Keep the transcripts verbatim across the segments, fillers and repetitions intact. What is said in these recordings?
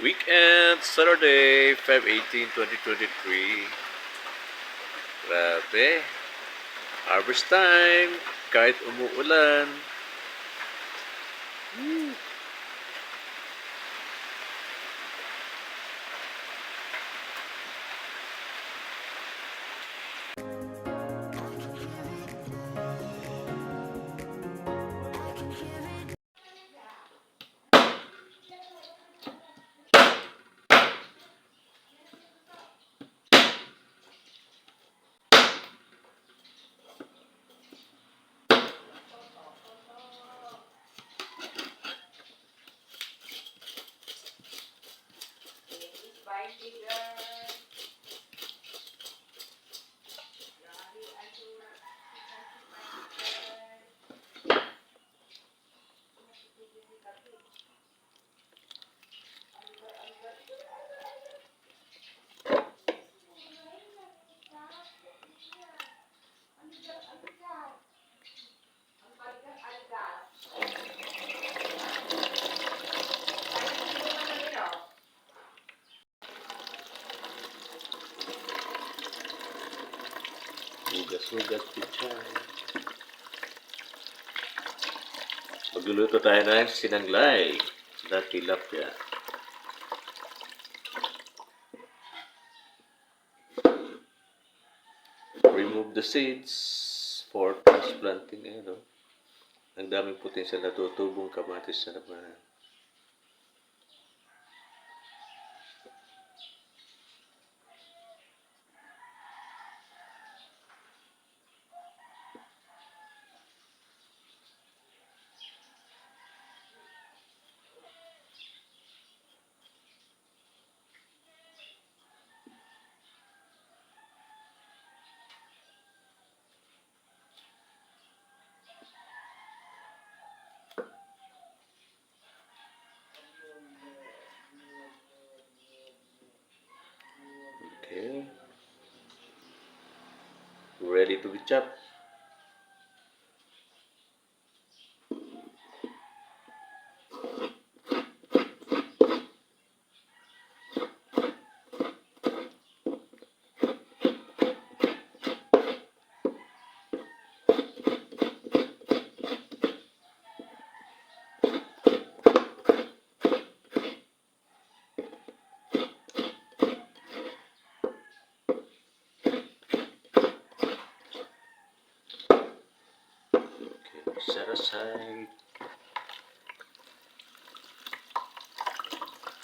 Weekend, Saturday, Feb eighteen, twenty twenty-three. Grabe. Harvest time, kahit umuulan. Woo! Hugas-hugas, pichay. Magluluto tayo ng sinanglay na tilapia. Remove the seeds for transplanting. Ayan, oh. Ang daming potensyal na tutubong kamatis sa labanan. Okay. Ready to be chopped. Okay, set aside.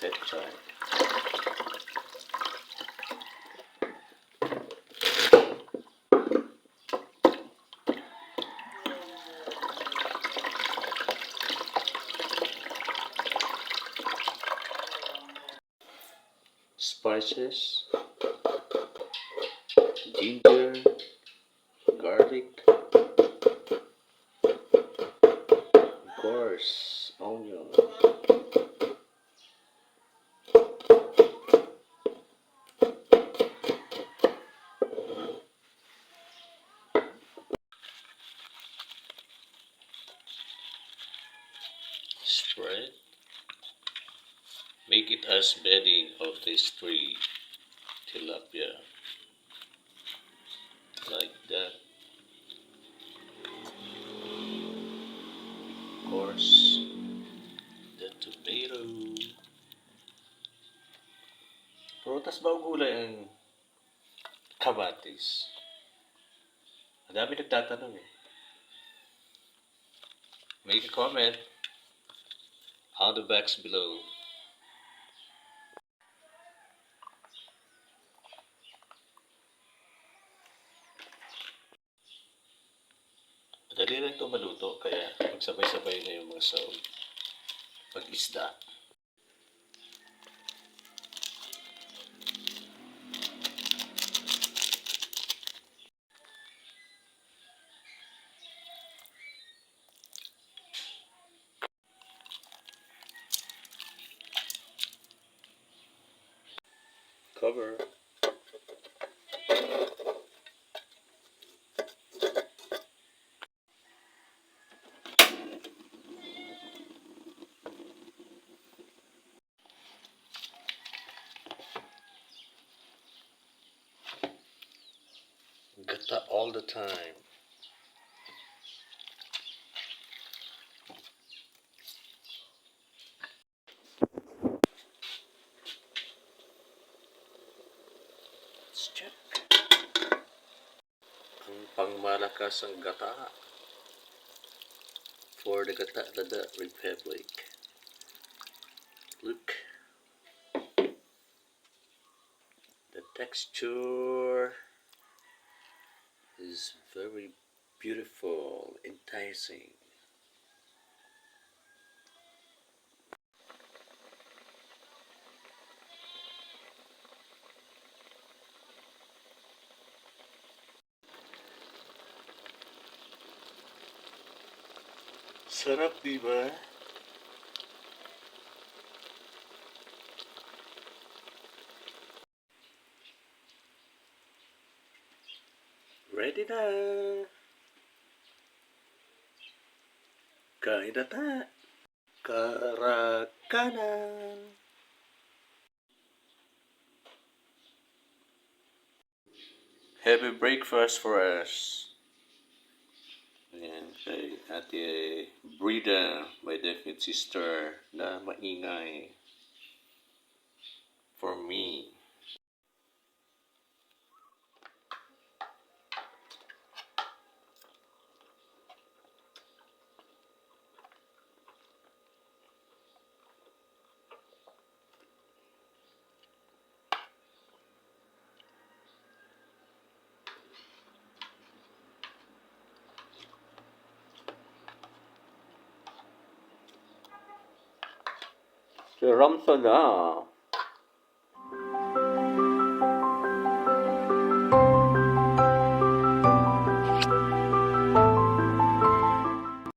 Pechay. Spices, ginger, garlic, of course, onion. Spread. Make it as bedding of this tree, tilapia. Like that. Of course, the tomato. Prutas ba o gulay ang kamatis? Ang dami nagtatanong eh. Make a comment on the box below. Madali lang ito maluto, kaya magsabay-sabay na yung mga sahog. Pag-isda. Cover. Ta all the time. Let's check. Ang pangmalakasang gata for the Gata Dada Republic. Look. The texture is very beautiful, enticing. Sarap, di ba? Ready na! Kain na ta! Karakanan! Happy breakfast for us. Ayan, kay Ate Brida, my definite sister, na maingay. For me. Si Ramsa na.